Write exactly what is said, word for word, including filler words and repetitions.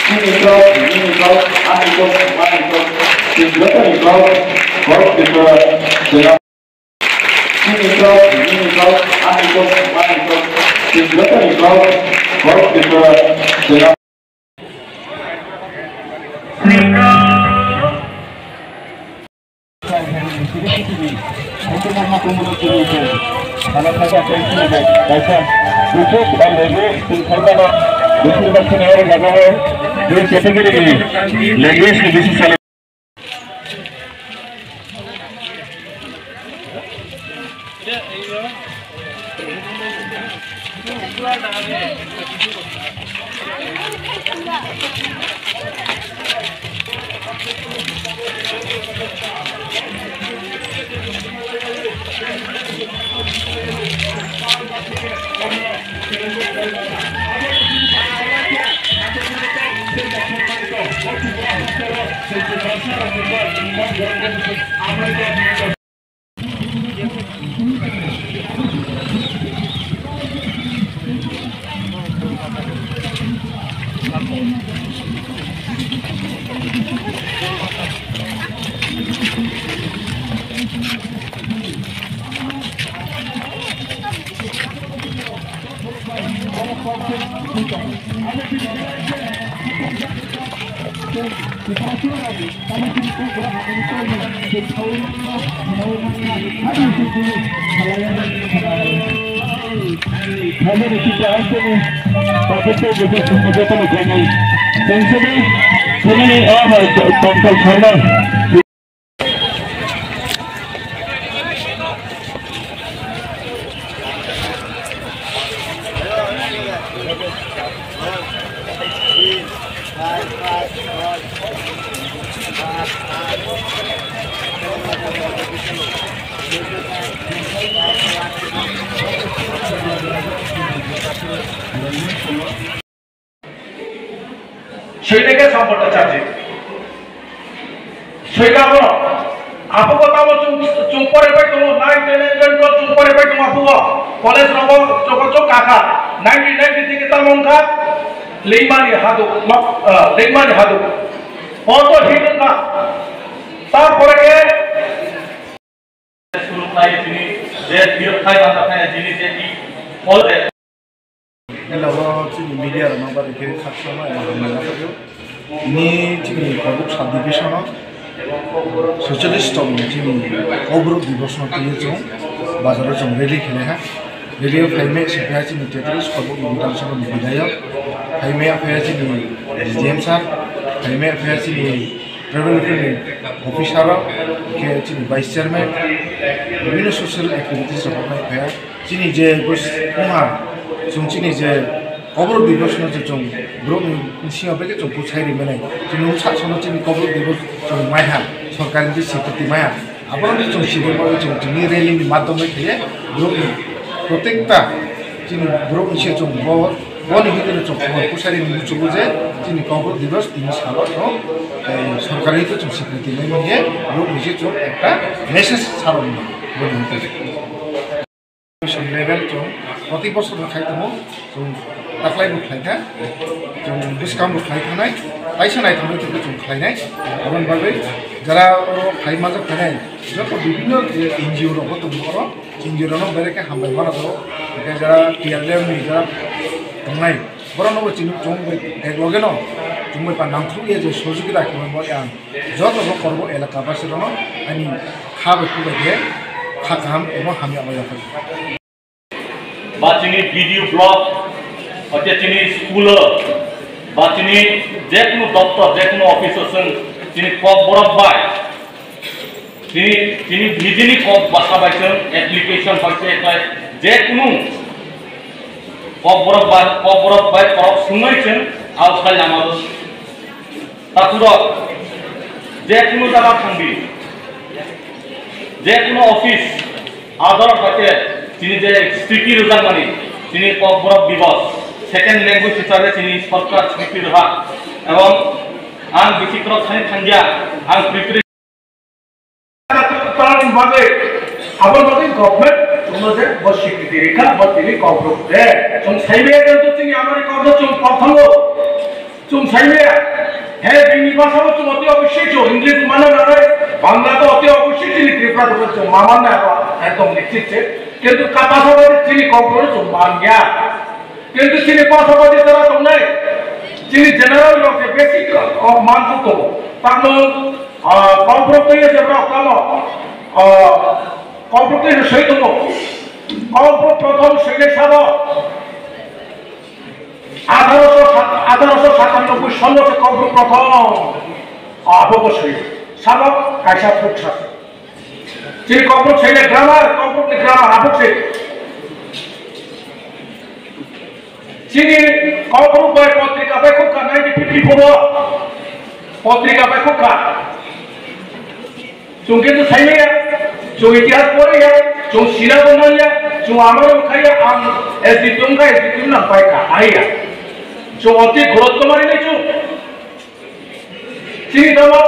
Nini kok, nini kok, ani kok, ani kok, chwng joto ni kok, kok Tripura jora. Nini kok, nini kok, ani kok, ani kok, chwng joto ni kok, kok Tripura jora. Language ni bisi Soileke Sampata Charji. Soilabo apugo tamo chung, chung pore pai tongo, nine, ten, eleven, twelve chung pore pai tongo apugo. College rogo choko chok kaka. Nineteen ninety-three ke tamo wngkha Leimani Haduk, nok, eh, Leimani Haduk. Oto hit wngkha. Tarpore ke Suluk nai chini je birok khai bangkha khai chini je ki hol de. Ela bo chini media rok no bari khe khaksa ma ema hamya rok. Ni chini Kobuk sub division o soicholish tong chini Kokborok Divos no twiwi chwng bazar o chwng rally khe nai ha. Rally o phai me se khe chini Tetrish Kobuk ni Bidhan Sabha ni bidayok. Phai me phai chini S D M sir. Phai me phai chini Tribal Welfare ni officer rok, khe chini vice chairman, bibhinno social activities rok khlai phaio. Chini je bus wngha, chwng chini je Kokborok Divos no je chwng borok ni bisingo beke chwng bwsai ri mani. Chini wngkha sono chini Kokborok Divos chwng maiha, sorkar ni je swikriti maiha. Abono chwng sibui bagwi chwng tini rally ni madhyome khe borok ni protekta chini borok ni se chwng bo, boni hitini chwng khobor pusari ni muchungo je chini Kokborok Divos tini salo chwng, eh, sorkari hitini chwng swikriti nai manya borok ni se chwng ekta message salo ni boni hitini. Level chwng proti bosor no khai tongo, chwng taklai bo khlai kha, chwng bwskang bo khlai thanai, kaisa naithoknai chwng khlainai, aboni bagwi jara oro khai manjak phainai joto bibhinno je N G O rok bo tongo oro, N G O rok no berai khe hambai mano tongo, hwnkhe jara T R L F ni jara tongnai borok no bo chini chwng bai bag loge no chwng bai pa nangkuk ya je sojogita khe bo yang. Joto bo Korbo elaka basi rokno ani kha bai kubai khe kha kaham ebo hamya bai yaphai. Ba chini B D O block, hoite chini school o, ba chini jekunu doptor, jekunu office o chwng chini Kokborok bai, chini, chini nijini kok bwsa bai chwng application hoite khlai jekunu Kokborok bai, Kokborok bai korok swngwi chwng authai lama o Takhurok, je kunu jaga thangdi, je kunu office, ador hake chini je sticky rwjakmani, chini Kokborok Divos, second language hisabe chini sorkar sticky rwha, ebong ang bisi korok thani thangya, ang preparation Parani bagwi, aboni bagwi government chwngno je bo swikriti rikha, bo tini Kokborok de. Chwng saibe to chini amari Kokborok chwng kokthango. Chwng saimaya, he bini basa bo chwng oti obviously chwng English mana nanai, Bangla to oti obviously chini Tripura to chwng maman na ba, ekdom nischit se. Kintu ka basa bo chini Kokborok chwng manya. Kintu chini basa bo jara tongnai, chini general rok se basic, oh, man ko to. Tamo, ah, Kokborok to ye jabra kamo, ah, Kokborok to ye soi tongo. Kokborok prothom soinai sabo. Atharo sho sat-, atharo sho satannobboi sonno se Kokborok prothom abo bo soi. Sabo kaisa thuksa. Chini Kokborok soinai grammar, Kokborok ni grammar abo se. Chini Kokborok bai potrika bai khukha nineteen fifty-four o. Potrika bai khukha. Chwng kintu saimaya, chwng itihas poriya, chwng sira bo manya, chwng amaro khaya, ang S D P wngkha, S D P wngna pai kha, aiya. Chwng oti growth kwmari nai chwng. Chini dolo,